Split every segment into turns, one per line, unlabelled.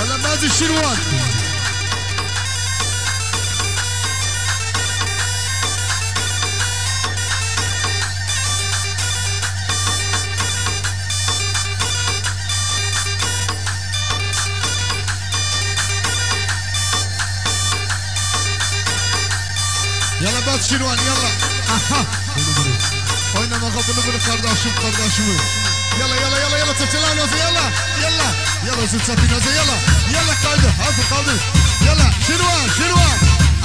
Yalla Mazi Şirwan. Yalla Mazi Şirwan yalla. Aha. Oynama kapını bunu kardeşim kardeşim. Yalla yalla yalla yalla çeçeler nasıl yalla yalla yalla zıtsatı nasıl yalla yalla kaldı hazır kaldı yalla Şirwan Şirwan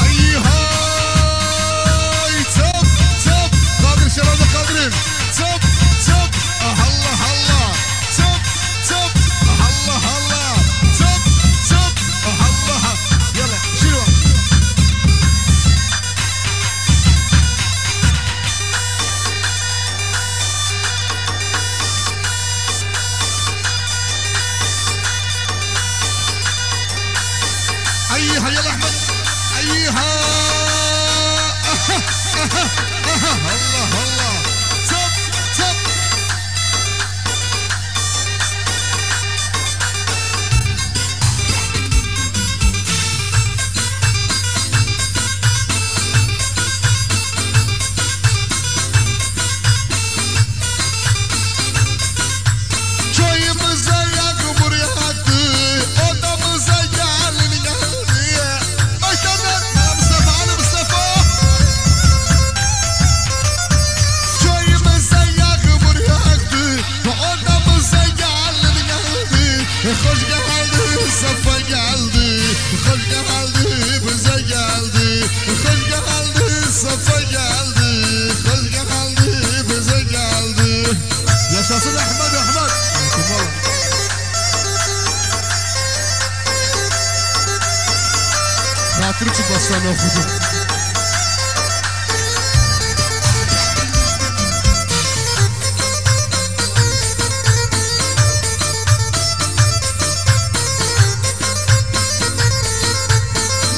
ay hay çöp çöp kaldır şerazı kaldırın çöp çöp Allah Allah çöp çöp Allah Allah çöp çöp Allah yalla Şirwan. أيها يلا أحمد أيها الله الله تب تب Köyümüze yağmur yağdı, odamıza gelin geldi. Aytenler, Mustafa, Ali Mustafa. Köyümüze yağmur yağdı, odamıza gelin geldi. Hoş geldi, safa geldi, hoş geldi, bize geldi. Hoş geldi, safa geldi, hoş geldi, bize geldi. Yaşasın Ahmet Ahmet. Vallahi. Hatırı çıkmasın okudum.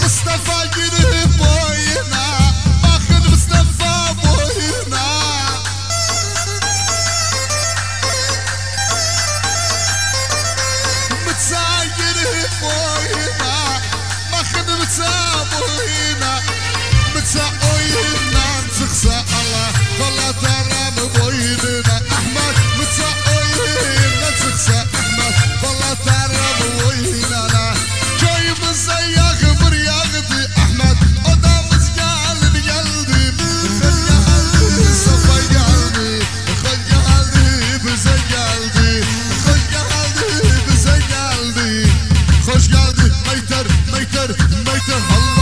Mustafa girip boyuna, bakın Mustafa boyuna. Mıtsa girip boyuna, bakın mıtsa boyuna. Mıtsa oyundan çıksa Allah, valla taramı boynuna. Ahmet, mıtsa oyundan çıksa Ahmet, valla taramı boynuna. Köyümüze yağmur yağdı Ahmet, odamız gelin geldi. Hoş geldi, safa geldi, hoş geldi, bize geldi. Hoş geldi, bize geldi. Hoş geldi, meyter, meyter, meyter. Allah.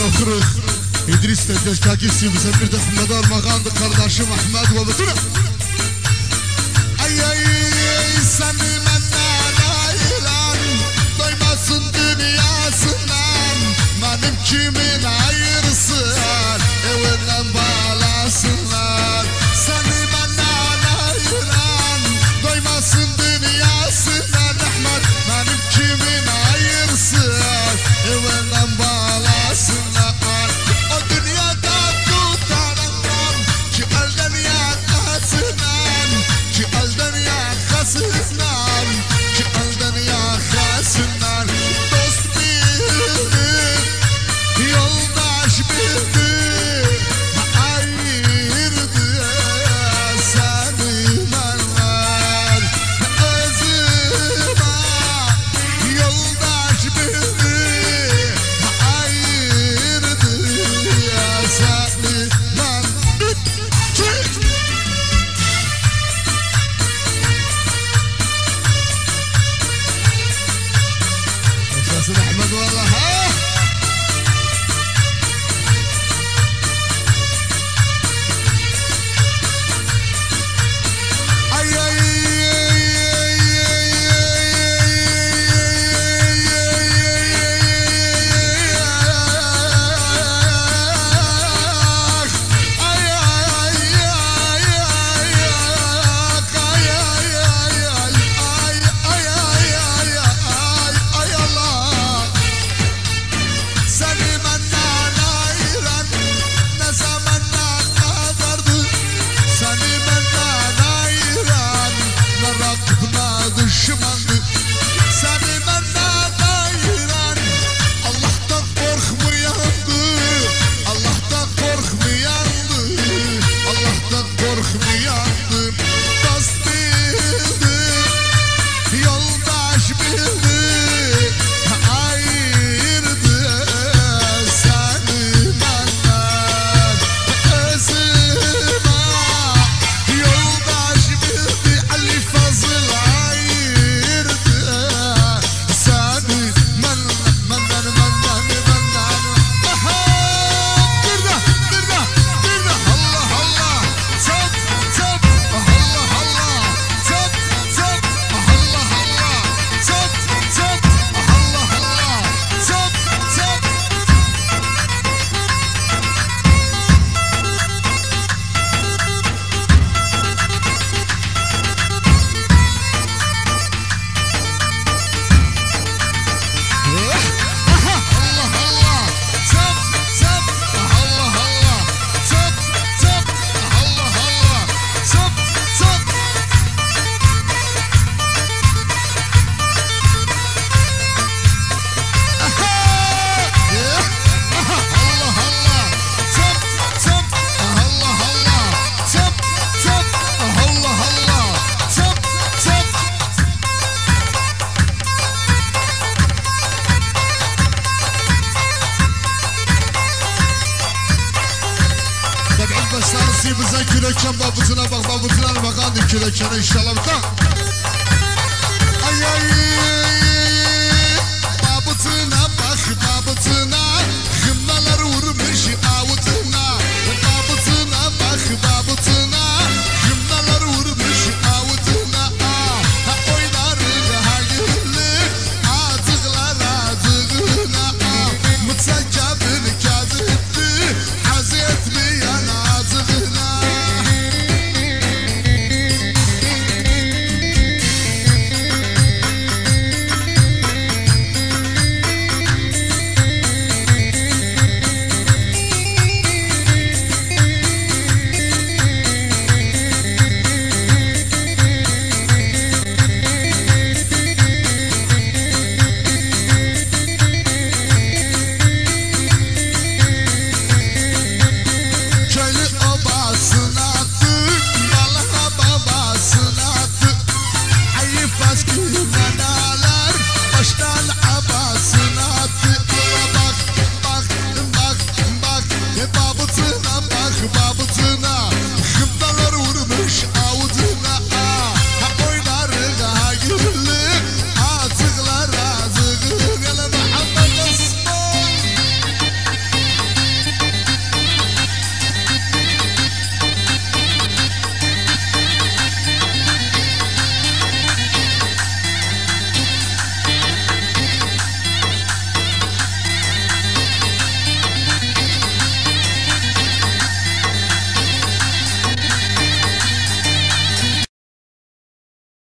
okuryk. İdris de kakisi bize bir de Ahmet Armağan'dı kardeşim Ahmet ve bütün. Ay ay seni benden ayıran doymasın dünyasından benim kimin ayırsın evinden bağlasınlar. Seni benden ayıran doymasın dünyasından Ahmet benim kimin ayırsın evinden bağlasınlar. O dünyada tutanandan ki elden yakasından ki elden yakasından ki elden yakasından dost bildi yoldaş bildi ayırdı seni benden özüme yoldaş bildi ayırdı seni benden. Çık! Yaşasın Ahmet vallahi. Ha! Ay ay ay ay ay ay ay ay ay ay ay ay ay ay ay ay Allah. Seni benden ayıran ne zamanlar kadardı. Seni benden ayıran ne rakip ne düşmandı. Seni benden ayıran Allah'tan korkmayandı. Allah'tan korkmayandı. Allah'tan korkmayandı. Dost bildi, yoldaş bildi, ayırdı seni benden özüme. Yoldaş bildi Ali Fazıl ayırdı seni benden benden benden benden. Aha! Bir de bir de bir de Allah Allah çap çap Allah Allah çap çap Allah Allah çap çap Allah Allah çap çap. Allah Allah çap çap Allah Allah çap çap Allah Allah çap çap. Allah Allah çap çap Allah Allah çap çap Allah Allah çap çap. Tabii başlarısı bize küreken babutuna bak babutuna bak hadi kürekene inşallah. Ay ay.